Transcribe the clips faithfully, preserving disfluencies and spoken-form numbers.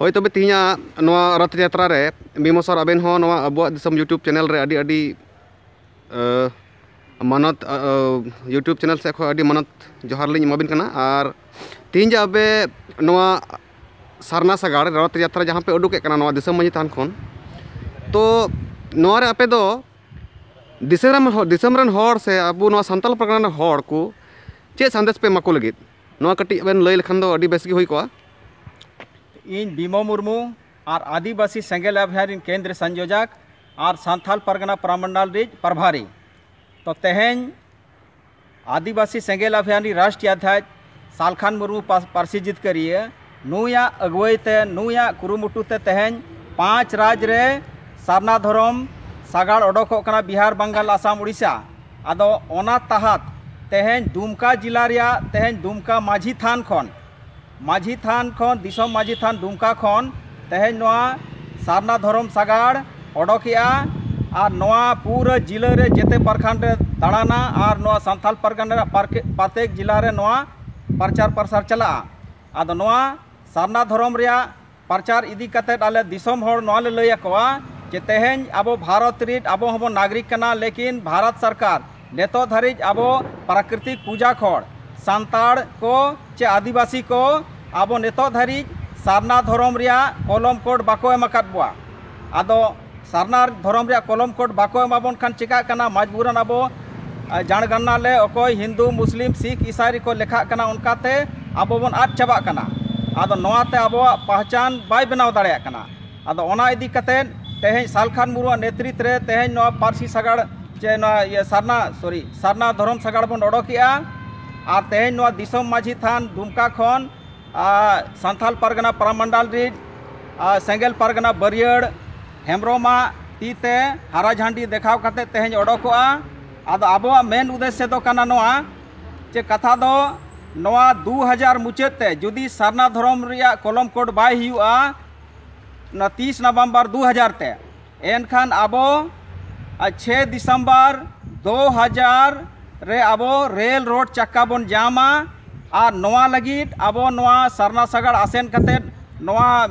ᱦᱳᱭ, ᱛᱚᱵᱮ ᱛᱮᱦᱮᱧᱟᱜ ᱱᱚᱣᱟ ᱨᱚᱛᱷ ᱡᱟᱛᱨᱟ ᱨᱮ ᱵᱤᱢᱚᱞ ᱥᱟᱨ, ᱟᱵᱮᱱ ᱦᱚᱸ ᱱᱚᱣᱟ ᱟᱵᱚᱣᱟᱜ ᱫᱤᱥᱚᱢ YouTube ᱪᱮᱱᱮᱞ ᱨᱮ ᱟᱹᱰᱤ ᱟᱹᱰᱤ, ᱟᱹ, ᱢᱟᱱᱚᱛ, ᱟᱹ, ᱟᱹ, YouTube ᱪᱮᱱᱮᱞ ᱥᱮᱫ ᱠᱷᱚᱱ ᱟᱹᱰᱤ ᱢᱟᱱᱚᱛ ᱡᱚᱦᱟᱨ ᱞᱤᱧ ᱮᱢᱟᱵᱤᱱ ᱠᱟᱱᱟ᱾ ᱟᱨ ᱛᱮᱦᱮᱧ ᱡᱮ ᱟᱯᱮ ᱱᱚᱣᱟ ᱥᱟᱨᱱᱟ ᱥᱟᱜᱟᱲ ᱨᱚᱛᱷ ᱡᱟᱛᱨᱟ ᱡᱟᱦᱟᱸ ᱯᱮ ᱩᱰᱩᱠᱮᱫ ᱠᱟᱱᱟ ᱱᱚᱣᱟ ᱫᱤᱥᱚᱢ ᱢᱟᱹᱡᱷᱤ ᱛᱷᱟᱱ ᱠᱷᱚᱱ, ᱛᱚ ᱱᱚᱣᱟ ᱨᱮ ᱟᱯᱮ ᱫᱚ ᱫᱤᱥᱚᱢ ᱨᱮᱱ ᱦᱚ-, ᱫᱤᱥᱚᱢ ᱨᱮᱱ ᱦᱚᱲ ᱥᱮ ᱟᱵᱚ ᱱᱚᱣᱟ ᱥᱟᱱᱛᱟᱲ ᱯᱟᱨᱜᱟᱱᱟ ᱨᱮᱱ ᱦᱚᱲ ᱠᱚ ᱪᱮᱫ ᱥᱟᱸᱫᱮᱥ ᱯᱮ ᱮᱢᱟ ᱠᱚ ᱞᱟᱹᱜᱤᱫ? ᱱᱚᱣᱟ ᱠᱟᱹᱴᱤᱡ ᱵᱮᱱ ᱞᱟᱹᱭ ᱞᱮᱠᱷᱟᱱ ᱫᱚ ᱟᱹᱰᱤ ᱵᱮᱥ ᱜᱮ ᱦᱩᱭ ᱠᱚᱜᱼᱟ᱾ ᱤᱧ ᱵᱤᱢᱚ ᱢᱩᱨᱢᱩ ᱟᱨ ᱟᱹᱫᱤᱵᱟᱹᱥᱤ ᱥᱮᱸᱜᱮᱞ ᱟᱵᱷᱤᱭᱟᱱ ᱨᱤᱱ ᱠᱮᱱᱫᱨᱤᱭᱚ ᱥᱚᱝᱭᱳᱡᱚᱠ ᱟᱨ ᱥᱟᱱᱛᱷᱟᱞ ᱯᱟᱨᱜᱟᱱᱟ ᱯᱨᱟᱢᱚᱱᱰᱚᱞ ᱨᱤᱡ ᱯᱨᱚᱵᱷᱟᱨᱤ᱾ ᱛᱚ ᱛᱮᱦᱮᱧ ᱟᱹᱫᱤᱵᱟᱹᱥᱤ ᱥᱮᱸᱜᱮᱞ ᱟᱵᱷᱤᱭᱟᱱ ᱨᱤᱱ ᱨᱟᱥᱴᱨᱤᱭᱚ ᱟᱫᱷᱭᱟᱠᱷ ᱥᱟᱞᱠᱷᱟᱱ ᱢᱩᱨᱢᱩ ᱯᱟᱨ-, ᱯᱟᱹᱨᱥᱤ ᱡᱤᱛᱠᱟᱹᱨᱤᱭᱟᱹ, ᱱᱩᱭᱟᱜ ᱟᱹᱜᱩᱣᱟᱹᱭ ᱛᱮ, ᱱᱩᱭᱟᱜ ᱠᱩᱨᱩᱢᱩᱴᱩ ᱛᱮ ᱛᱮᱦᱮᱧ ᱯᱟᱸᱪ ᱨᱟᱡᱽ ᱨᱮ ᱥᱟᱨᱱᱟ ᱫᱷᱚᱨᱚᱢ ᱥᱟᱜᱟᱲ ᱚᱰᱚᱠᱚᱜ ᱠᱟᱱᱟ, ᱵᱤᱦᱟᱨ, ᱵᱟᱝᱜᱟᱞ, ᱟᱥᱟᱢ, ᱩᱲᱤᱥᱥᱟ᱾ ᱟᱫᱚ ᱚᱱᱟ ᱛᱟᱦᱟᱛ ᱛᱮᱦᱮᱧ ᱫᱩᱢᱠᱟ ᱡᱮᱞᱟ ᱨᱮᱭᱟᱜ, ᱛᱮᱦᱮᱧ ᱫᱩᱢᱠᱟ ᱢᱟᱹᱡᱷᱤ ᱛᱷᱟᱱ ᱠᱷᱚᱱ, ᱢᱟᱹᱡᱷᱤ ᱛᱷᱟᱱ ᱠᱷᱚᱱ, ᱫᱤᱥᱚᱢ ᱢᱟᱹᱡᱷᱤ ᱛᱷᱟᱱ ᱫᱩᱢᱠᱟ ᱠᱷᱚᱱ ᱛᱮᱦᱮᱧ ᱱᱚᱣᱟ ᱥᱟᱨᱱᱟ ᱫᱷᱚᱨᱚᱢ ᱥᱟᱜᱟᱲ ᱚᱰᱚᱠᱮᱜᱼᱟ᱾ ᱟᱨ ᱱᱚᱣᱟ ᱯᱩᱨᱟᱹ ᱡᱤᱞᱟᱹ ᱨᱮ ᱡᱮᱛᱮ ᱯᱨᱚᱠᱷᱚᱸᱰ ᱨᱮ ᱫᱟᱬᱟᱱᱟ ᱟᱨ ᱱᱚᱣᱟ ᱥᱟᱱᱛᱟᱞ ᱯᱟᱨᱜᱟᱱᱟ ᱨᱮᱭᱟᱜ ᱯᱟᱨᱠᱮ-, ᱯᱨᱚᱛᱮᱠ ᱡᱮᱞᱟ ᱨᱮ ᱱᱚᱣᱟ ᱯᱨᱚᱪᱟᱨ ᱯᱨᱚᱥᱟᱨ ᱪᱟᱞᱟᱜᱼᱟ᱾ ᱟᱫᱚ ᱱᱚᱣᱟ ᱥᱟᱨᱱᱟ ᱫᱷᱚᱨᱚᱢ ᱨᱮᱭᱟᱜ ᱯᱨᱚᱪᱟᱨ ᱤᱫᱤ ᱠᱟᱛᱮᱫ ᱟᱞᱮ ᱫᱤᱥᱚᱢ ᱦᱚᱲ ᱱᱚᱣᱟ ᱞᱮ ᱞᱟᱹᱭ ᱟᱠᱚᱣᱟ ᱡᱮ ᱛᱮᱦᱮᱧ ᱟᱵᱚ ᱵᱷᱟᱨᱚᱛ ᱨᱤᱱ, ᱟᱵᱚ ᱦᱚᱸᱵᱚᱱ ᱱᱟᱜᱚᱨᱤᱠ ᱠᱟᱱᱟ, ᱞᱮᱠᱤᱱ ᱵᱷᱟᱨᱚᱛ ᱥᱚᱨᱠᱟᱨ ᱱᱤᱛᱚᱜ ᱫᱷᱟᱹᱨᱤᱡ ᱟᱵᱚ ᱯᱨᱟᱠᱨᱤᱛᱤᱠ ᱯᱩᱡᱟ ᱠᱷᱚᱱ ᱥᱟᱱᱛᱟᱲ ᱠᱚ ᱪᱮ ᱟᱹᱫᱤᱵᱟᱹᱥᱤ ᱠᱚ ᱟᱵᱚ ᱱᱤᱛᱚᱜ ᱫᱷᱟᱹᱨᱤᱡ ᱥᱟᱨᱱᱟ ᱫᱷᱚᱨᱚᱢ ᱨᱮᱭᱟᱜ ᱠᱚᱞᱚᱢ ᱠᱳᱰ ᱵᱟᱠᱚ ᱮᱢ ᱟᱠᱟᱫ ᱵᱚᱣᱟ᱾ ᱟᱫᱚ ᱥᱟᱨᱱᱟ ᱫᱷᱚᱨᱚᱢ ᱨᱮᱭᱟᱜ ᱠᱚᱞᱚᱢ ᱠᱳᱰ ᱵᱟᱠᱚ ᱮᱢᱟᱵᱚᱱ ᱠᱷᱟᱱ ᱪᱮᱠᱟᱜ ᱠᱟᱱᱟ? ᱢᱟᱡᱽᱵᱩᱨᱟᱱ ᱟᱵᱚ, ᱟ, ᱡᱟᱲᱜᱟᱱᱱᱟ ᱞᱮ ᱚᱠᱚᱭ ᱦᱤᱱᱫᱩ, ᱢᱩᱥᱞᱤᱢ, ᱥᱤᱠᱷ, ᱤᱥᱟᱭ ᱨᱮᱠᱚ ᱞᱮᱠᱷᱟᱜ ᱠᱟᱱᱟ, ᱚᱱᱠᱟᱛᱮ ᱟᱵᱚ ᱵᱚᱱ ᱟᱫ ᱪᱟᱵᱟᱜ ᱠᱟᱱᱟ᱾ ᱟᱫᱚ ᱱᱚᱣᱟᱛᱮ ᱟᱵᱚᱣᱟᱜ ᱯᱟᱦᱪᱟᱱ ᱵᱟᱭ ᱵᱮᱱᱟᱣ ᱫᱟᱲᱮᱭᱟᱜ ᱠᱟᱱᱟ᱾ ᱟᱫᱚ ᱚᱱᱟ ᱤᱫᱤ ᱠᱟᱛᱮᱫ ᱛᱮᱦᱮᱧ ᱥᱟᱞᱠᱷᱟᱱ ᱢᱩᱨᱢᱩᱣᱟᱜ ᱱᱮᱛᱨᱤᱛ ᱨᱮ ᱛᱮᱦᱮᱧ ᱱᱚᱣᱟ ᱯᱟᱹᱨᱥᱤ ᱥᱟᱜᱟᱲ ᱪᱮ ᱱᱚᱣᱟ ᱤᱭᱟᱹ ᱥᱟᱨᱱᱟ, ᱥᱚᱨᱤ, ᱥᱟᱨᱱᱟ ᱫᱷᱚᱨᱚᱢ ᱥᱟᱜᱟᱲ ᱵᱚᱱ ᱚᱰᱚᱠᱮᱜᱼᱟ᱾ ᱟᱨ ᱛᱮᱦᱮᱧ ᱱᱚᱣᱟ ᱫᱤᱥᱚᱢ ᱢᱟᱹᱡᱷᱤ ᱛᱷᱟᱱ ᱫᱩᱢᱠᱟ ᱠᱷᱚᱱ, ᱟᱨ ᱥᱟᱱᱛᱷᱟᱞ ᱯᱟᱨᱜᱟᱱᱟ ᱯᱨᱟᱢᱚᱱᱰᱚᱞ ᱨᱤᱱ, ᱟᱨ ᱥᱮᱸᱜᱮᱞ ᱯᱟᱨᱜᱟᱱᱟ ᱵᱟᱹᱨᱭᱟᱹᱲ ᱦᱮᱢᱵᱨᱚᱢᱟᱜ ᱛᱤ ᱛᱮ ᱦᱟᱨᱟ ᱡᱷᱟᱱᱰᱤ ᱫᱮᱠᱷᱟᱣ ᱠᱟᱛᱮ ᱛᱮᱦᱮᱧ ᱚᱰᱚᱠᱚᱜᱼᱟ᱾ ᱟᱫᱚ ᱟᱵᱚᱣᱟᱜ ᱢᱮᱱ ᱩᱫᱮᱥᱥᱚ ᱫᱚ ᱠᱟᱱᱟ ᱱᱚᱣᱟ ᱡᱮ ᱠᱟᱛᱷᱟ ᱫᱚ ᱱᱚᱣᱟ ᱫᱩ ᱦᱟᱡᱟᱨ ᱢᱩᱪᱟᱹᱫ ᱛᱮ ᱡᱩᱫᱤ ᱥᱟᱨᱱᱟ ᱫᱷᱚᱨᱚᱢ ᱨᱮᱭᱟᱜ ᱠᱚᱞᱚᱢ ᱠᱳᱰ ᱵᱟᱭ ᱦᱩᱭᱩᱜᱼᱟ, ᱚᱱᱟ ᱛᱤᱥ ᱱᱚᱵᱷᱮᱢᱵᱚᱨ ᱫᱩ ᱦᱟᱡᱟᱨ ᱛᱮ, ᱮᱱᱠᱷᱟᱱ ᱟᱵᱚ, ᱟᱨ, ᱪᱷᱮᱭ ᱫᱤᱥᱚᱢᱵᱚᱨ ᱫᱩ ᱦᱟᱡᱟᱨ ᱨᱮ ᱟᱵᱚ ᱨᱮᱞ ᱨᱳᱰ ᱪᱟᱠᱟ ᱵᱚᱱ ᱡᱟᱢᱟ᱾ ᱟᱨ ᱱᱚᱣᱟ ᱞᱟᱹᱜᱤᱫ ᱟᱵᱚ ᱱᱚᱣᱟ ᱥᱟᱨᱱᱟ ᱥᱟᱜᱟᱲ ᱟᱥᱮᱱ ᱠᱟᱛᱮᱫ ᱱᱚᱣᱟ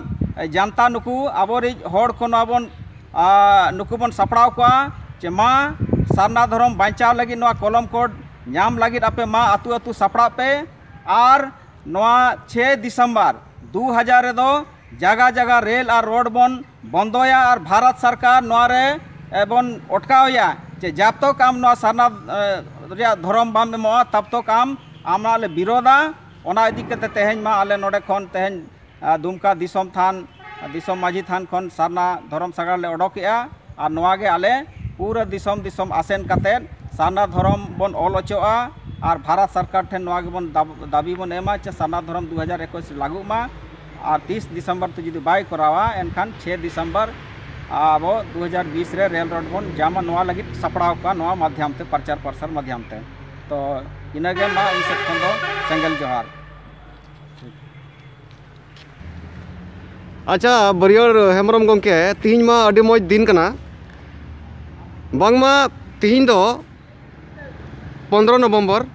ᱡᱟᱱᱛᱟ, ᱱᱩᱠᱩ ᱟᱵᱚᱨᱤᱡ ᱦᱚᱲ ᱠᱚ ᱱᱚᱣᱟ ᱵᱚᱱ, ᱟ, ᱱᱩᱠᱩ ᱵᱚᱱ ᱥᱟᱯᱲᱟᱣ ᱠᱚᱣᱟ ᱡᱮ ᱢᱟ ᱥᱟᱨᱱᱟ ᱫᱷᱚᱨᱚᱢ ᱵᱟᱧᱪᱟᱣ ᱞᱟᱹᱜᱤᱫ, ᱱᱚᱣᱟ ᱠᱚᱞᱚᱢ ᱠᱳᱰ ᱧᱟᱢ ᱞᱟᱹᱜᱤᱫ ᱟᱯᱮ ᱢᱟ ᱟᱹᱛᱩ ᱟᱹᱛᱩ ᱥᱟᱯᱲᱟᱜ ᱯᱮ᱾ ᱟᱨ ᱱᱚᱣᱟ ᱪᱷᱮᱭ ᱰᱤᱥᱮᱢᱵᱚᱨ ᱫᱩ ᱦᱟᱡᱟᱨ ᱨᱮᱫᱚ ᱡᱟᱜᱟ ᱡᱟᱜᱟ ᱨᱮᱞ ᱟᱨ ᱨᱳᱰ ᱵᱚᱱ ᱵᱚᱱᱫᱚᱭᱟ ᱟᱨ ᱵᱷᱟᱨᱚᱛ ᱥᱚᱨᱠᱟᱨ ᱱᱚᱣᱟ ᱨᱮ, ᱮ, ᱵᱚᱱ ᱚᱴᱠᱟᱣᱮᱭᱟ ᱡᱮ ᱡᱟᱵ ᱛᱚᱠ ᱟᱢ ᱱᱚᱣᱟ ᱥᱟᱨᱱᱟ, ᱮ, ᱨᱮᱭᱟᱜ ᱫᱷᱚᱨᱚᱢ ᱵᱟᱢ ᱮᱢᱚᱜᱼᱟ, ᱛᱟᱵ ᱛᱚᱠ ᱟᱢ, ᱟᱢᱟᱜ ᱞᱮ ᱵᱤᱨᱳᱫᱟ᱾ ᱚᱱᱟ ᱤᱫᱤ ᱠᱟᱛᱮ ᱛᱮᱦᱮᱧ ᱢᱟ ᱟᱞᱮ ᱱᱚᱰᱮ ᱠᱷᱚᱱ ᱛᱮᱦᱮᱧ, ᱟ, ᱫᱩᱢᱠᱟ ᱫᱤᱥᱚᱢ ᱛᱷᱟᱱ, ᱫᱤᱥᱚᱢ ᱢᱟᱹᱡᱷᱤ ᱛᱷᱟᱱ ᱠᱷᱚᱱ ᱥᱟᱨᱱᱟ ᱫᱷᱚᱨᱚᱢ ᱥᱟᱜᱟᱲ ᱞᱮ ᱚᱰᱚᱠᱮᱜᱼᱟ᱾ ᱟᱨ ᱱᱚᱣᱟ ᱜᱮ ᱟᱞᱮ ᱯᱩᱨᱟᱹ ᱫᱤᱥᱚᱢ ᱫᱤᱥᱚᱢ ᱟᱥᱮᱱ ᱠᱟᱛᱮ ᱥᱟᱨᱱᱟ ᱫᱷᱚᱨᱚᱢ ᱵᱚᱱ ᱚᱞ ᱚᱪᱚᱜᱼᱟ᱾ ᱟᱨ ᱵᱷᱟᱨᱚᱛ ᱥᱚᱨᱠᱟᱨ ᱴᱷᱮᱱ ᱱᱚᱣᱟ ᱜᱮᱵᱚᱱ ᱫᱟᱵ-, ᱫᱟᱹᱵᱤ ᱵᱚᱱ ᱮᱢᱟ ᱡᱮ ᱥᱟᱨᱱᱟ ᱫᱷᱚᱨᱚᱢ ᱫᱩ ᱦᱟᱡᱟᱨ ᱮᱠᱩᱥ ᱞᱟᱹᱜᱩᱜ ᱢᱟ᱾ ᱟᱨ ᱛᱤᱥ ᱰᱤᱥᱮᱢᱵᱚᱨ ᱛᱮ ᱡᱩᱫᱤ ᱵᱟᱭ ᱠᱚᱨᱟᱣᱟ, ᱮᱱᱠᱷᱟᱱ ᱪᱷᱮᱭ ᱰᱤᱥᱮᱢᱵᱚᱨ ᱟᱵᱚ ᱫᱩ ᱦᱟᱡᱟᱨ ᱵᱤᱥ ᱨᱮ ᱨᱮᱞ ᱨᱳᱰ ᱵᱚᱱ ᱡᱟᱢᱟ, ᱱᱚᱣᱟ ᱞᱟᱹᱜᱤᱫ ᱥᱟᱯᱲᱟᱣ ᱠᱚᱣᱟ ᱱᱚᱣᱟ ᱢᱟᱫᱽᱫᱷᱚᱢ ᱛᱮ, ᱯᱨᱚᱪᱟᱨ ᱯᱨᱚᱥᱟᱨ ᱢᱟᱫᱽᱫᱷᱚᱢ ᱛᱮ᱾ ᱛᱚ ᱤᱱᱟᱹᱜᱮ ᱢᱟ ᱤᱧ ᱥᱮᱫ ᱠᱷᱚᱱ ᱫᱚ ᱥᱮᱸᱜᱮᱞ ᱡᱚᱦᱟᱨ᱾ ᱟᱪᱪᱷᱟ, ᱵᱟᱹᱨᱭᱟᱹᱲ ᱦᱮᱢᱵᱨᱚᱢ ᱜᱚᱢᱠᱮ, ᱛᱤᱦᱤᱧ ᱢᱟ ᱟᱹᱰᱤ ᱢᱚᱡᱽ ᱫᱤᱱ ᱠᱟᱱᱟ, ᱵᱟᱝᱢᱟ ᱛᱤᱦᱤᱧ ᱫᱚ ᱯᱚᱱᱫᱽᱨᱚ ᱱᱚᱵᱷᱮᱢᱵᱚᱨ,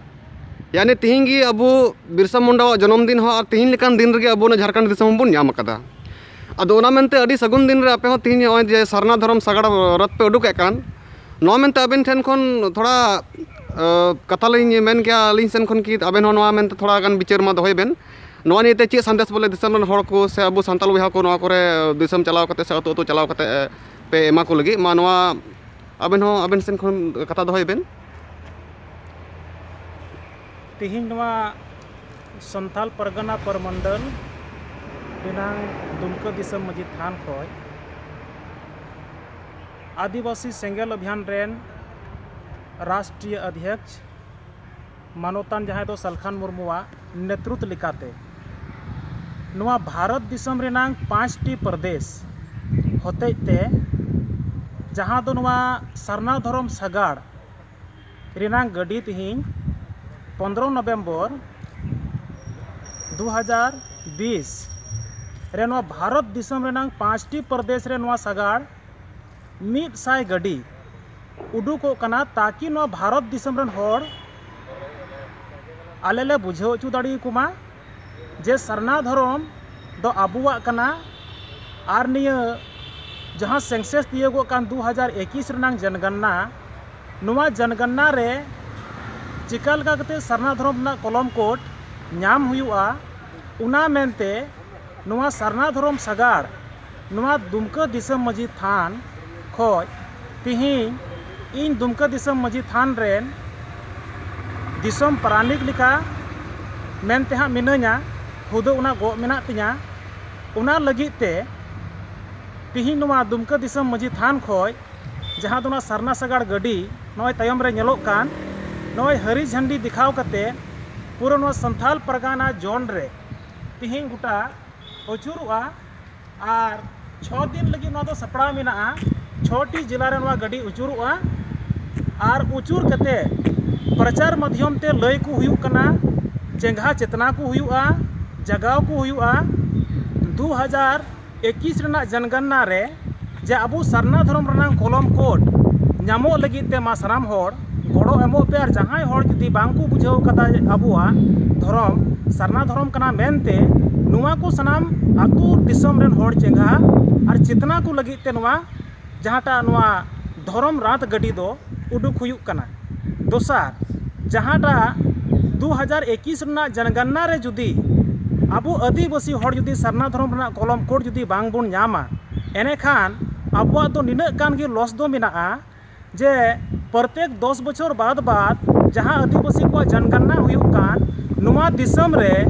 ᱭᱟᱱᱤ ᱛᱤᱦᱤᱧ ᱜᱮ ᱟᱵᱚ ᱵᱤᱨᱥᱟ ᱢᱩᱱᱰᱟᱣᱟᱜ ᱡᱚᱱᱚᱢ ᱫᱤᱱ ᱦᱚᱸ, ᱟᱨ ᱛᱤᱦᱤᱧ ᱞᱮᱠᱟᱱ ᱫᱤᱱ ᱨᱮᱜᱮ ᱟᱵᱚ ᱚᱱᱟ ᱡᱷᱟᱲᱠᱷᱚᱸᱰ ᱫᱤᱥᱚᱢ ᱦᱚᱸᱵᱚᱱ ᱧᱟᱢ ᱟᱠᱟᱫᱟ᱾ ᱟᱫᱚ ᱚᱱᱟ ᱢᱮᱱᱛᱮ ᱟᱹᱰᱤ ᱥᱟᱹᱜᱩᱱ ᱫᱤᱱ ᱨᱮ ᱟᱯᱮ ᱦᱚᱸ ᱛᱤᱦᱤᱧ ᱱᱚᱜᱼᱚᱭ ᱡᱮ ᱥᱟᱨᱱᱟ ᱫᱷᱚᱨᱚᱢ ᱥᱟᱜᱟᱲ ᱨᱚᱛᱷ ᱯᱮ ᱩᱰᱩᱠᱮᱫ ᱠᱟᱱ, ᱱᱚᱣᱟ ᱢᱮᱱᱛᱮ ᱟᱵᱮᱱ ᱴᱷᱮᱱ ᱠᱷᱚᱱ ᱛᱷᱚᱲᱟ, ᱟ, ᱠᱟᱛᱷᱟ ᱞᱤᱧ ᱢᱮᱱ ᱠᱮᱭᱟ ᱟᱹᱞᱤᱧ ᱥᱮᱱ ᱠᱷᱚᱱ ᱠᱤ ᱟᱵᱮᱱ ᱦᱚᱸ ᱱᱚᱣᱟ ᱢᱮᱱᱛᱮ ᱛᱷᱚᱲᱟ ᱜᱟᱱ ᱵᱤᱪᱟᱹᱨ ᱢᱟ ᱫᱚᱦᱚᱭ ᱵᱮᱱ᱾ ᱱᱚᱣᱟ ᱱᱤᱭᱮᱛᱮ ᱪᱮᱫ ᱥᱟᱸᱫᱮᱥ ᱵᱚᱞᱮ ᱫᱤᱥᱚᱢ ᱨᱮᱱ ᱦᱚᱲ ᱠᱚ ᱥᱮ ᱟᱵᱚ ᱥᱟᱱᱛᱟᱲ ᱵᱚᱭᱦᱟ ᱠᱚ ᱱᱚᱣᱟ ᱠᱚᱨᱮ ᱫᱤᱥᱚᱢ ᱪᱟᱞᱟᱣ ᱠᱟᱛᱮ ᱥᱮ ᱟᱹᱛᱩ ᱟᱹᱛᱩ ᱪᱟᱞᱟᱣ ᱠᱟᱛᱮ, ᱮ, ᱯᱮ ᱮᱢᱟ ᱠᱚ ᱞᱟᱹᱜᱤᱫ ᱢᱟ, ᱱᱚᱣᱟ ᱟᱵᱮᱱ ᱦᱚᱸ ᱟᱵᱮᱱ ᱥᱮᱱ ᱠᱷᱚᱱ ᱠᱟᱛᱷᱟ ᱫᱚᱦᱚᱭ ᱵᱮᱱ᱾ ᱛᱮᱦᱮᱧ ᱱᱚᱣᱟ ᱥᱟᱱᱛᱟᱞ ᱯᱟᱨᱜᱟᱱᱟ ᱯᱚᱨᱢᱚᱱᱰᱚᱞ ᱨᱮᱱᱟᱝ ᱫᱩᱢᱠᱟᱹ ᱫᱤᱥᱚᱢ ᱢᱟᱹᱡᱷᱤ ᱛᱷᱟᱱ ᱠᱷᱚᱱ ᱟᱹᱫᱤᱵᱟᱹᱥᱤ ᱥᱮᱸᱜᱮᱞ ᱚᱵᱷᱤᱭᱟᱱ ᱨᱮᱱ ᱨᱟᱥᱴᱨᱤᱭᱚ ᱚᱫᱷᱭᱚᱠᱥ ᱢᱟᱱᱚᱛᱟᱱ, ᱡᱟᱦᱟᱸᱭ ᱫᱚ ᱥᱟᱞᱠᱷᱟᱱ ᱢᱩᱨᱢᱩᱣᱟᱜ ᱱᱮᱛᱨᱩᱛ ᱞᱮᱠᱟᱛᱮ, ᱱᱚᱣᱟ ᱵᱷᱟᱨᱚᱛ ᱫᱤᱥᱚᱢ ᱨᱮᱱᱟᱝ ᱯᱟᱸᱪᱴᱤ ᱯᱨᱚᱫᱮᱥ ᱦᱚᱛᱮᱡ ᱛᱮ, ᱡᱟᱦᱟᱸ ᱫᱚ ᱱᱚᱣᱟ ᱥᱟᱨᱱᱟ ᱫᱷᱚᱨᱚᱢ ᱥᱟᱜᱟᱲ ᱨᱮᱱᱟᱝ ᱜᱟᱹᱰᱤ ᱛᱮᱦᱮᱧ ᱯᱚᱱᱫᱽᱨᱚ ᱱᱚᱵᱷᱮᱢᱵᱚᱨ ᱫᱩ ᱦᱟᱡᱟᱨ ᱵᱤᱥ ᱨᱮ ᱱᱚᱣᱟ ᱵᱷᱟᱨᱚᱛ ᱫᱤᱥᱚᱢ ᱨᱮᱱᱟᱝ ᱯᱟᱸᱪᱴᱤ ᱯᱨᱚᱫᱮᱥ ᱨᱮ ᱱᱚᱣᱟ ᱥᱟᱜᱟᱲ ᱢᱤᱫ ᱥᱟᱭ ᱜᱟᱹᱰᱤ ᱩᱰᱩᱠᱚᱜ ᱠᱟᱱᱟ, ᱛᱟᱠᱤ ᱱᱚᱣᱟ ᱵᱷᱟᱨᱚᱛ ᱫᱤᱥᱚᱢ ᱨᱮᱱ ᱦᱚᱲ ᱟᱞᱮ ᱞᱮ ᱵᱩᱡᱷᱟᱹᱣ ᱦᱚᱪᱚ ᱫᱟᱲᱮᱭᱟᱠᱚ ᱢᱟ ᱡᱮ ᱥᱟᱨᱱᱟ ᱫᱷᱚᱨᱚᱢ ᱫᱚ ᱟᱵᱚᱣᱟᱜ ᱠᱟᱱᱟ, ᱟᱨ ᱱᱤᱭᱟᱹ ᱡᱟᱦᱟᱸ ᱥᱮᱱᱥᱟᱥ ᱛᱤᱭᱳᱜᱚᱜ ᱠᱟᱱ ᱫᱩ ᱦᱟᱡᱟᱨ ᱮᱠᱤᱥ ᱨᱮᱱᱟᱝ ᱡᱚᱱᱜᱚᱱᱱᱟ, ᱱᱚᱣᱟ ᱡᱚᱱᱜᱚᱱᱱᱟ ᱨᱮ ᱪᱤᱠᱟ ᱞᱮᱠᱟ ᱠᱟᱛᱮ ᱥᱟᱨᱱᱟ ᱫᱷᱚᱨᱚᱢ ᱨᱮᱱᱟᱜ ᱠᱚᱞᱚᱢ ᱠᱳᱰ ᱧᱟᱢ ᱦᱩᱭᱩᱜᱼᱟ, ᱚᱱᱟ ᱢᱮᱱᱛᱮ ᱱᱚᱣᱟ ᱥᱟᱨᱱᱟ ᱫᱷᱚᱨᱚᱢ ᱥᱟᱜᱟᱲ ᱱᱚᱣᱟ ᱫᱩᱢᱠᱟᱹ ᱫᱤᱥᱚᱢ ᱢᱟᱹᱡᱷᱤ ᱛᱷᱟᱱ ᱠᱷᱚᱡ ᱛᱤᱦᱤᱧ ᱤᱧ ᱫᱩᱢᱠᱟᱹ ᱫᱤᱥᱚᱢ ᱢᱟᱹᱡᱷᱤ ᱛᱷᱟᱱ ᱨᱮᱱ ᱫᱤᱥᱚᱢ ᱯᱟᱨᱟᱱᱤᱠ ᱞᱮᱠᱟ ᱢᱮᱱᱛᱮ ᱦᱟᱸᱜ ᱢᱤᱱᱟᱹᱧᱟ, ᱦᱩᱫᱟᱹ ᱚᱱᱟ ᱜᱚᱜ ᱢᱮᱱᱟᱜ ᱛᱤᱧᱟ᱾ ᱚᱱᱟ ᱞᱟᱹᱜᱤᱫ ᱛᱮ ᱛᱤᱦᱤᱧ ᱱᱚᱣᱟ ᱫᱩᱢᱠᱟᱹ ᱫᱤᱥᱚᱢ ᱢᱟᱹᱡᱷᱤ ᱛᱷᱟᱱ ᱠᱷᱚᱡ, ᱡᱟᱦᱟᱸ ᱫᱚ ᱱᱚᱣᱟ ᱥᱟᱨᱱᱟ ᱥᱟᱜᱟᱲ ᱜᱟᱹᱰᱤ ᱱᱚᱜᱼᱚᱭ ᱛᱟᱭᱚᱢ ᱨᱮ ᱧᱮᱞᱚᱜ ᱠᱟᱱ, ᱱᱚᱜᱼᱚᱭ ᱦᱟᱹᱨᱤ ᱡᱷᱟᱹᱱᱰᱤ ᱫᱮᱠᱷᱟᱣ ᱠᱟᱛᱮ ᱯᱩᱨᱟᱹ ᱱᱚᱣᱟ ᱥᱟᱱᱛᱷᱟᱞ ᱯᱟᱨᱜᱟᱱᱟ ᱡᱳᱱ ᱨᱮ ᱛᱤᱦᱤᱧ ᱜᱚᱴᱟ ᱟᱹᱪᱩᱨᱚᱜᱼᱟ᱾ ᱟᱨ ᱪᱷᱚ ᱫᱤᱱ ᱞᱟᱹᱜᱤᱫ ᱱᱚᱣᱟ ᱫᱚ ᱥᱟᱯᱲᱟᱣ ᱢᱮᱱᱟᱜᱼᱟ᱾ ᱪᱷᱚᱴᱤ ᱡᱮᱞᱟ ᱨᱮ ᱱᱚᱣᱟ ᱜᱟᱹᱰᱤ ᱟᱹᱪᱩᱨᱚᱜᱼᱟ᱾ ᱟᱨ ᱟᱹᱪᱩᱨ ᱠᱟᱛᱮ ᱯᱨᱚᱪᱟᱨ ᱢᱟᱫᱽᱫᱷᱚᱢ ᱛᱮ ᱞᱟᱹᱭ ᱠᱚ ᱦᱩᱭᱩᱜ ᱠᱟᱱᱟ, ᱪᱮᱸᱜᱷᱟ ᱪᱮᱛᱱᱟ ᱠᱚ ᱦᱩᱭᱩᱜᱼᱟ, ᱡᱟᱜᱟᱣ ᱠᱚ ᱦᱩᱭᱩᱜᱼᱟ᱾ ᱫᱩ ᱦᱟᱡᱟᱨ ᱮᱠᱤᱥ ᱨᱮᱱᱟᱜ ᱡᱚᱱᱜᱚᱱᱱᱟ ᱨᱮ ᱡᱮ ᱟᱵᱚ ᱥᱟᱨᱱᱟ ᱫᱷᱚᱨᱚᱢ ᱨᱮᱱᱟᱜ ᱠᱚᱞᱚᱢ ᱠᱳᱰ ᱧᱟᱢᱚᱜ ᱞᱟᱹᱜᱤᱫ ᱛᱮ ᱢᱟ ᱥᱟᱱᱟᱢ ᱦᱚᱲ ᱜᱚᱲᱚ ᱮᱢᱚᱜ ᱯᱮ, ᱟᱨ ᱡᱟᱦᱟᱸᱭ ᱦᱚᱲ ᱡᱩᱫᱤ ᱵᱟᱝ ᱠᱚ ᱵᱩᱡᱷᱟᱹᱣ ᱠᱟᱫᱟ ᱟᱵᱚᱣᱟᱜ ᱫᱷᱚᱨᱚᱢ ᱥᱟᱨᱱᱟ ᱫᱷᱚᱨᱚᱢ ᱠᱟᱱᱟ ᱢᱮᱱᱛᱮ, ᱱᱚᱣᱟ ᱠᱚ ᱥᱟᱱᱟᱢ ᱟᱹᱛᱩ ᱫᱤᱥᱚᱢ ᱨᱮᱱ ᱦᱚᱲ ᱪᱮᱸᱜᱷᱟ ᱟᱨ ᱪᱮᱛᱱᱟ ᱠᱚ ᱞᱟᱹᱜᱤᱫ ᱛᱮ ᱱᱚᱣᱟ ᱡᱟᱦᱟᱸᱴᱟᱜ ᱱᱚᱣᱟ ᱫᱷᱚᱨᱚᱢ ᱨᱟᱛ ᱜᱟᱹᱰᱤ ᱫᱚ ᱩᱰᱩᱠ ᱦᱩᱭᱩᱜ ᱠᱟᱱᱟ᱾ ᱫᱚᱥᱟᱨ, ᱡᱟᱦᱟᱸᱴᱟᱜ ᱫᱩ ᱦᱟᱡᱟᱨ ᱮᱠᱤᱥ ᱨᱮᱱᱟᱜ ᱡᱚᱱᱜᱚᱱᱱᱟ ᱨᱮ ᱡᱩᱫᱤ ᱟᱵᱚ ᱟᱹᱫᱤᱵᱟᱹᱥᱤ ᱦᱚᱲ ᱡᱩᱫᱤ ᱥᱟᱨᱱᱟ ᱫᱷᱚᱨᱚᱢ ᱨᱮᱱᱟᱜ ᱠᱚᱞᱚᱢ ᱠᱳᱰ ᱡᱩᱫᱤ ᱵᱟᱝ ᱵᱚᱱ ᱧᱟᱢᱟ, ᱮᱱᱮᱠᱷᱟᱱ ᱟᱵᱚᱣᱟᱜ ᱫᱚ ᱱᱤᱱᱟᱹᱜ ᱜᱟᱱ ᱜᱮ ᱞᱚᱥ ᱫᱚ ᱢᱮᱱᱟᱜᱼᱟ ᱡᱮ ᱯᱨᱚᱛᱮᱠ ᱫᱚᱥ ᱵᱚᱪᱷᱚᱨ ᱵᱟᱫ ᱵᱟᱫ ᱡᱟᱦᱟᱸ ᱟᱹᱫᱤᱵᱟᱹᱥᱤ ᱠᱚᱣᱟᱜ ᱡᱚᱱᱜᱚᱱᱱᱟ ᱦᱩᱭᱩᱜ ᱠᱟᱱ, ᱱᱚᱣᱟ ᱫᱤᱥᱚᱢ ᱨᱮ,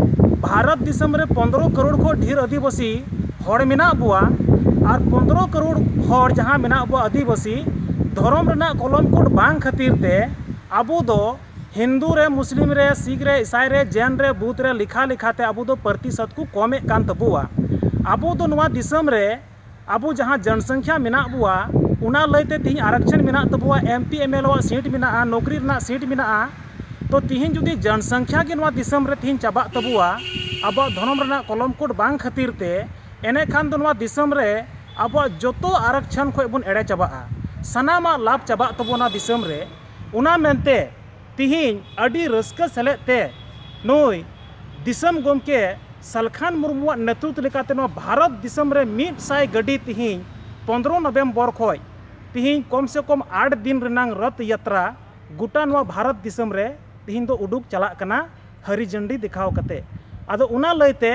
ᱵᱷᱟᱨᱚᱛ ᱫᱤᱥᱚᱢ ᱨᱮ ᱯᱚᱱᱫᱽᱨᱚ ᱠᱟᱨᱳᱲ ᱠᱷᱚᱱ ᱰᱷᱮᱨ ᱟᱹᱫᱤᱵᱟᱹᱥᱤ ᱦᱚᱲ ᱢᱮᱱᱟᱜ ᱵᱚᱣᱟ᱾ ᱟᱨ ᱯᱚᱱᱫᱽᱨᱚ ᱠᱟᱨᱳᱲ ᱦᱚᱲ ᱡᱟᱦᱟᱸ ᱢᱮᱱᱟᱜ ᱵᱚᱣᱟ ᱟᱹᱫᱤᱵᱟᱹᱥᱤ, ᱫᱷᱚᱨᱚᱢ ᱨᱮᱱᱟᱜ ᱠᱚᱞᱚᱢ ᱠᱳᱰ ᱵᱟᱝ ᱠᱷᱟᱹᱛᱤᱨ ᱛᱮ ᱟᱵᱚ ᱫᱚ ᱦᱤᱱᱫᱩ ᱨᱮ, ᱢᱩᱥᱞᱤᱢ ᱨᱮ, ᱥᱤᱠᱷ ᱨᱮ, ᱤᱥᱟᱭ ᱨᱮ, ᱡᱮᱱ ᱨᱮ, ᱵᱩᱫᱷ ᱨᱮ ᱞᱮᱠᱷᱟ ᱞᱮᱠᱷᱟᱛᱮ ᱟᱵᱚ ᱫᱚ ᱯᱨᱚᱛᱤᱥᱚᱛ ᱠᱚ ᱠᱚᱢᱮᱫ ᱠᱟᱱ ᱛᱟᱵᱚᱣᱟ᱾ ᱟᱵᱚ ᱫᱚ ᱱᱚᱣᱟ ᱫᱤᱥᱚᱢ ᱨᱮ ᱟᱵᱚ ᱡᱟᱦᱟᱸ ᱡᱚᱱᱥᱚᱝᱠᱷᱭᱟ ᱢᱮᱱᱟᱜ ᱵᱚᱣᱟ, ᱚᱱᱟ ᱞᱟᱹᱭᱛᱮ ᱛᱤᱦᱤᱧ ᱟᱨᱟᱠᱪᱷᱚᱱ ᱢᱮᱱᱟᱜ ᱛᱟᱵᱚᱣᱟ, M P M L A ᱟᱜ ᱥᱤᱴ ᱢᱮᱱᱟᱜᱼᱟ, ᱱᱚᱠᱨᱤ ᱨᱮᱱᱟᱜ ᱥᱤᱴ ᱢᱮᱱᱟᱜᱼᱟ᱾ ᱛᱚ ᱛᱤᱦᱤᱧ ᱡᱩᱫᱤ ᱡᱚᱱᱥᱚᱝᱠᱷᱭᱟ ᱜᱮ ᱱᱚᱣᱟ ᱫᱤᱥᱚᱢ ᱨᱮ ᱛᱤᱦᱤᱧ ᱪᱟᱵᱟᱜ ᱛᱟᱵᱚᱣᱟ, ᱟᱵᱚᱣᱟᱜ ᱫᱷᱚᱨᱚᱢ ᱨᱮᱱᱟᱜ ᱠᱚᱞᱚᱢ ᱠᱳᱰ ᱵᱟᱝ ᱠᱷᱟᱹᱛᱤᱨ ᱛᱮ, ᱮᱱᱮᱠᱷᱟᱱ ᱫᱚ ᱱᱚᱣᱟ ᱫᱤᱥᱚᱢ ᱨᱮ ᱟᱵᱚᱣᱟᱜ ᱡᱚᱛᱚ ᱟᱨᱟᱠᱪᱷᱚᱱ ᱠᱷᱚᱱ ᱵᱚᱱ ᱮᱲᱮ ᱪᱟᱵᱟᱜᱼᱟ, ᱥᱟᱱᱟᱢᱟᱜ ᱞᱟᱵᱷ ᱪᱟᱵᱟᱜ ᱛᱟᱵᱚᱱᱟ ᱫᱤᱥᱚᱢ ᱨᱮ᱾ ᱚᱱᱟ ᱢᱮᱱᱛᱮ ᱛᱤᱦᱤᱧ ᱟᱹᱰᱤ ᱨᱟᱹᱥᱠᱟᱹ ᱥᱮᱞᱮᱫ ᱛᱮ ᱱᱩᱭ ᱫᱤᱥᱚᱢ ᱜᱚᱢᱠᱮ ᱥᱟᱞᱠᱷᱟᱱ ᱢᱩᱨᱢᱩᱣᱟᱜ ᱱᱮᱛᱨᱤᱛᱵ ᱞᱮᱠᱟᱛᱮ ᱱᱚᱣᱟ ᱵᱷᱟᱨᱚᱛ ᱫᱤᱥᱚᱢ ᱨᱮ ᱢᱤᱫ ᱥᱟᱭ ᱜᱟᱹᱰᱤ ᱛᱤᱦᱤᱧ ᱯᱚᱱᱫᱽᱨᱚ ᱱᱚᱵᱷᱮᱢᱵᱚᱨ ᱠᱷᱚᱱ ᱛᱤᱦᱤᱧ ᱠᱚᱢ ᱥᱮ ᱠᱚᱢ ᱟᱴ ᱫᱤᱱ ᱨᱮᱱᱟᱝ ᱨᱚᱛᱷ ᱭᱟᱛᱨᱟ ᱜᱚᱴᱟ ᱱᱚᱣᱟ ᱵᱷᱟᱨᱚᱛ ᱫᱤᱥᱚᱢ ᱨᱮ ᱛᱤᱦᱤᱧ ᱫᱚ ᱩᱰᱩᱠ ᱪᱟᱞᱟᱜ ᱠᱟᱱᱟ ᱦᱟᱹᱨᱤ ᱡᱷᱟᱹᱱᱰᱤ ᱫᱮᱠᱷᱟᱣ ᱠᱟᱛᱮ᱾ ᱟᱫᱚ ᱚᱱᱟ ᱞᱟᱹᱭᱛᱮ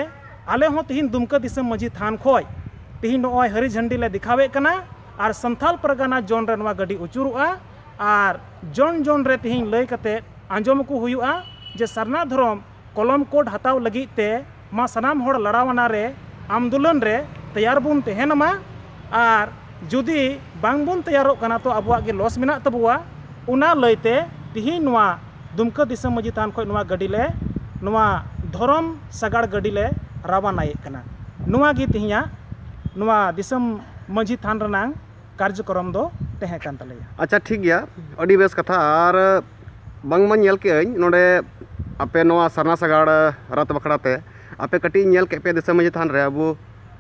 ᱟᱞᱮ ᱦᱚᱸ ᱛᱤᱦᱤᱧ ᱫᱩᱢᱠᱟᱹ ᱫᱤᱥᱚᱢ ᱢᱟᱹᱡᱷᱤ ᱛᱷᱟᱱ ᱠᱷᱚᱱ ᱛᱤᱦᱤᱧ ᱱᱚᱜᱼᱚᱭ ᱦᱟᱹᱨᱤ ᱡᱷᱟᱹᱱᱰᱤ ᱞᱮ ᱫᱮᱠᱷᱟᱣᱮᱫ ᱠᱟᱱᱟ᱾ ᱟᱨ ᱥᱟᱱᱛᱟᱞ ᱯᱟᱨᱜᱟᱱᱟ ᱡᱳᱱ ᱨᱮ ᱱᱚᱣᱟ ᱜᱟᱹᱰᱤ ᱟᱹᱪᱩᱨᱚᱜᱼᱟ᱾ ᱟᱨ ᱡᱳᱱ ᱡᱳᱱ ᱨᱮ ᱛᱤᱦᱤᱧ ᱞᱟᱹᱭ ᱠᱟᱛᱮ ᱟᱸᱡᱚᱢ ᱟᱠᱚ ᱦᱩᱭᱩᱜᱼᱟ ᱡᱮ ᱥᱟᱨᱱᱟ ᱫᱷᱚᱨᱚᱢ ᱠᱚᱞᱚᱢ ᱠᱳᱰ ᱦᱟᱛᱟᱣ ᱞᱟᱹᱜᱤᱫ ᱛᱮ ᱢᱟ ᱥᱟᱱᱟᱢ ᱦᱚᱲ ᱞᱟᱲᱟᱣᱟᱱᱟ ᱨᱮ, ᱟᱱᱫᱳᱞᱚᱱ ᱨᱮ ᱛᱮᱭᱟᱨ ᱵᱚᱱ ᱛᱟᱦᱮᱱ ᱢᱟ᱾ ᱟᱨ ᱡᱩᱫᱤ ᱵᱟᱝ ᱵᱚᱱ ᱛᱮᱭᱟᱨᱚᱜ ᱠᱟᱱᱟ ᱛᱚ ᱟᱵᱚᱣᱟᱜ ᱜᱮ ᱞᱚᱥ ᱢᱮᱱᱟᱜ ᱛᱟᱵᱚᱣᱟ᱾ ᱚᱱᱟ ᱞᱟᱹᱭᱛᱮ ᱛᱤᱦᱤᱧ ᱱᱚᱣᱟ ᱫᱩᱢᱠᱟᱹ ᱫᱤᱥᱚᱢ ᱢᱟᱹᱡᱷᱤ ᱛᱷᱟᱱ ᱠᱷᱚᱱ ᱱᱚᱣᱟ ᱜᱟᱹᱰᱤ ᱞᱮ, ᱱᱚᱣᱟ ᱫᱷᱚᱨᱚᱢ ᱥᱟᱜᱟᱲ ᱜᱟᱹᱰᱤ ᱞᱮ ᱨᱟᱣᱟᱱᱟᱭᱮᱫ ᱠᱟᱱᱟ᱾ ᱱᱚᱣᱟ ᱜᱮ ᱛᱤᱦᱤᱧᱟᱜ ᱱᱚᱣᱟ ᱫᱤᱥᱚᱢ ᱢᱟᱹᱡᱷᱤ ᱛᱷᱟᱱ ᱨᱮᱱᱟᱝ ᱠᱟᱨᱡᱚᱠᱨᱚᱢ ᱫᱚ ᱛᱟᱦᱮᱸ ᱠᱟᱱ ᱛᱟᱞᱮᱭᱟ᱾ ᱟᱪᱪᱷᱟ, ᱴᱷᱤᱠ ᱜᱮᱭᱟ, ᱟᱹᱰᱤ ᱵᱮᱥ ᱠᱟᱛᱷᱟ᱾ ᱟᱨ ᱵᱟᱝᱢᱟ ᱧᱮᱞ ᱠᱮᱜᱼᱟᱹᱧ ᱱᱚᱰᱮ ᱟᱯᱮ ᱱᱚᱣᱟ ᱥᱟᱨᱱᱟ ᱥᱟᱜᱟᱲ ᱨᱟᱛ ᱵᱟᱠᱷᱨᱟ ᱛᱮ ᱟᱯᱮ ᱠᱟᱹᱴᱤᱡ ᱧᱮᱞ ᱠᱮᱫ ᱯᱮ ᱫᱤᱥᱚᱢ ᱢᱟᱹᱡᱷᱤ ᱛᱷᱟᱱ ᱨᱮ ᱟᱵᱚ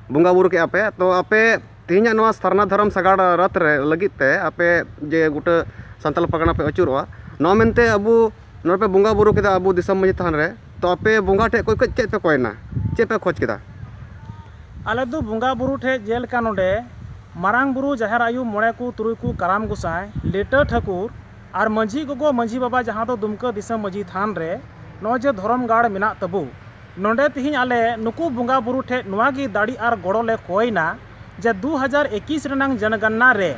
ᱵᱚᱸᱜᱟ ᱵᱩᱨᱩ ᱠᱮᱜᱼᱟ ᱯᱮ, ᱛᱚ ᱟᱯᱮ ᱛᱮᱦᱮᱧᱟᱜ ᱱᱚᱣᱟ ᱥᱟᱨᱱᱟ ᱫᱷᱚᱨᱚᱢ ᱥᱟᱜᱟᱲ ᱨᱟᱛ ᱨᱮ ᱞᱟᱹᱜᱤᱫ ᱛᱮ ᱟᱯᱮ ᱡᱮ ᱜᱚᱴᱟ ᱥᱟᱱᱛᱟᱲ ᱯᱟᱨᱜᱟᱱᱟ ᱯᱮ ᱟᱹᱪᱩᱨᱚᱜᱼᱟ, ᱱᱚᱣᱟ ᱢᱮᱱᱛᱮ ᱟᱵᱚ ᱱᱚᱰᱮ ᱯᱮ ᱵᱚᱸᱜᱟ ᱵᱩᱨᱩ ᱠᱮᱫᱟ ᱟᱵᱚ ᱫᱤᱥᱚᱢ ᱢᱟᱹᱡᱷᱤ ᱛᱷᱟᱱ ᱨᱮ, ᱛᱚ ᱟᱯᱮ ᱵᱚᱸᱜᱟ ᱴᱷᱮᱡ ᱠᱚ ᱪᱮᱫ ᱯᱮ ᱠᱚᱭᱮᱱᱟ, ᱪᱮᱫ ᱯᱮ ᱠᱷᱚᱡᱽ ᱠᱮᱫᱟ? ᱟᱞᱮ ᱫᱚ ᱵᱚᱸᱜᱟ ᱵᱩᱨᱩ ᱴᱷᱮᱡ ᱡᱮᱞᱮᱠᱟ ᱱᱚᱰᱮ ᱢᱟᱨᱟᱝ ᱵᱩᱨᱩ, ᱡᱟᱦᱮᱨ ᱟᱭᱳ, ᱢᱚᱬᱮ ᱠᱚ, ᱛᱩᱨᱩᱭ ᱠᱚ, ᱠᱟᱨᱟᱢ ᱜᱚᱸᱥᱟᱭ, ᱞᱤᱴᱟᱹ ᱴᱷᱟᱹᱠᱩᱨ ᱟᱨ ᱢᱟᱹᱡᱷᱤ ᱜᱚᱜᱚ, ᱢᱟᱹᱡᱷᱤ ᱵᱟᱵᱟ, ᱡᱟᱦᱟᱸ ᱫᱚ ᱫᱩᱢᱠᱟᱹ ᱫᱤᱥᱚᱢ ᱢᱟᱹᱡᱷᱤ ᱛᱷᱟᱱ ᱨᱮ ᱱᱚᱜᱼᱚᱭ ᱡᱮ ᱫᱷᱚᱨᱚᱢ ᱜᱟᱲ ᱢᱮᱱᱟᱜ ᱛᱟᱵᱚ, ᱱᱚᱰᱮ ᱛᱤᱦᱤᱧ ᱟᱞᱮ ᱱᱩᱠᱩ ᱵᱚᱸᱜᱟ ᱵᱩᱨᱩ ᱴᱷᱮᱡ ᱱᱚᱣᱟ ᱜᱮ ᱫᱟᱲᱮ ᱟᱨ ᱜᱚᱲᱚ ᱞᱮ ᱠᱚᱭᱱᱟ ᱡᱮ ᱫᱩ ᱦᱟᱡᱟᱨ ᱮᱠᱤᱥ ᱨᱮᱱᱟᱝ ᱡᱚᱱᱜᱚᱱᱱᱟ ᱨᱮ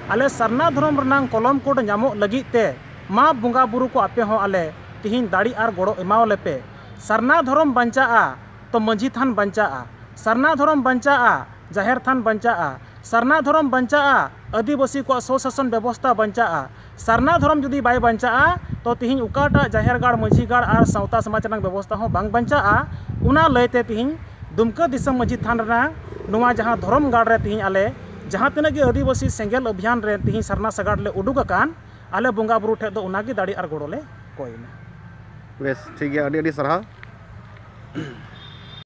ᱟᱞᱮ ᱥᱟᱨᱱᱟ ᱫᱷᱚᱨᱚᱢ ᱨᱮᱱᱟᱝ ᱠᱚᱞᱚᱢ ᱠᱳᱰ ᱧᱟᱢᱚᱜ ᱞᱟᱹᱜᱤᱫ ᱛᱮ ᱢᱟ ᱵᱚᱸᱜᱟ ᱵᱩᱨᱩ ᱠᱚ ᱟᱯᱮ ᱦᱚᱸ ᱟᱞᱮ ᱛᱤᱦᱤᱧ ᱫᱟᱲᱮ ᱟᱨ ᱜᱚᱲᱚ ᱮᱢᱟᱣᱟᱞᱮ ᱯᱮ᱾ ᱥᱟᱨᱱᱟ ᱫᱷᱚᱨᱚᱢ ᱵᱟᱧᱪᱟᱜᱼᱟ ᱛᱚ ᱢᱟᱹᱡᱷᱤ ᱛᱷᱟᱱ ᱵᱟᱧᱪᱟᱜᱼᱟ, ᱥᱟᱨᱱᱟ ᱫᱷᱚᱨᱚᱢ ᱵᱟᱧᱪᱟᱜᱼᱟ, ᱡᱟᱦᱮᱨ ᱛᱷᱟᱱ ᱵᱟᱧᱪᱟᱜᱼᱟ, ᱥᱟᱨᱱᱟ ᱫᱷᱚᱨᱚᱢ ᱵᱟᱧᱪᱟᱜᱼᱟ, ᱟᱹᱫᱤᱵᱟᱹᱥᱤ ᱠᱚᱣᱟᱜ ᱥᱚᱥᱟᱥᱚᱱ ᱵᱮᱵᱚᱥᱛᱷᱟ ᱵᱟᱧᱪᱟᱜᱼᱟ᱾ ᱥᱟᱨᱱᱟ ᱫᱷᱚᱨᱚᱢ ᱡᱩᱫᱤ ᱵᱟᱭ ᱵᱟᱧᱪᱟᱜᱼᱟ, ᱛᱚ ᱛᱤᱦᱤᱧ ᱚᱠᱟᱴᱟᱜ ᱡᱟᱦᱮᱨ ᱜᱟᱲ, ᱢᱟᱹᱡᱷᱤ ᱜᱟᱲ ᱟᱨ ᱥᱟᱶᱛᱟ ᱥᱚᱢᱟᱡᱽ ᱨᱮᱱᱟᱜ ᱵᱮᱵᱚᱥᱛᱷᱟ ᱦᱚᱸ ᱵᱟᱝ ᱵᱟᱧᱪᱟᱜᱼᱟ᱾ ᱚᱱᱟ ᱞᱟᱹᱭᱛᱮ ᱛᱤᱦᱤᱧ ᱫᱩᱢᱠᱟᱹ ᱫᱤᱥᱚᱢ ᱢᱟᱹᱡᱷᱤ ᱛᱷᱟᱱ ᱨᱮᱱᱟᱜ ᱱᱚᱣᱟ ᱡᱟᱦᱟᱸ ᱫᱷᱚᱨᱚᱢ ᱜᱟᱲ ᱨᱮ ᱛᱤᱦᱤᱧ ᱟᱞᱮ ᱡᱟᱦᱟᱸ ᱛᱤᱱᱟᱹᱜ ᱜᱮ ᱟᱹᱫᱤᱵᱟᱹᱥᱤ ᱥᱮᱸᱜᱮᱞ ᱚᱵᱷᱤᱭᱟᱱ ᱨᱮ ᱛᱤᱦᱤᱧ ᱥᱟᱨᱱᱟ ᱥᱟᱜᱟᱲ ᱞᱮ ᱩᱰᱩᱠ ᱟᱠᱟᱱ, ᱟᱞᱮ ᱵᱚᱸᱜᱟ ᱵᱩᱨᱩ ᱴᱷᱮᱡ ᱫᱚ ᱚᱱᱟᱜᱮ ᱫᱟᱲᱮ ᱟᱨ ᱜᱚᱲᱚ ᱞᱮ ᱠᱚᱭᱱᱟ᱾ ᱵᱮᱥ, ᱴᱷᱤᱠ ᱜᱮᱭᱟ, ᱟᱹᱰᱤ ᱟᱹᱰᱤ ᱥᱟᱨᱦᱟᱣ᱾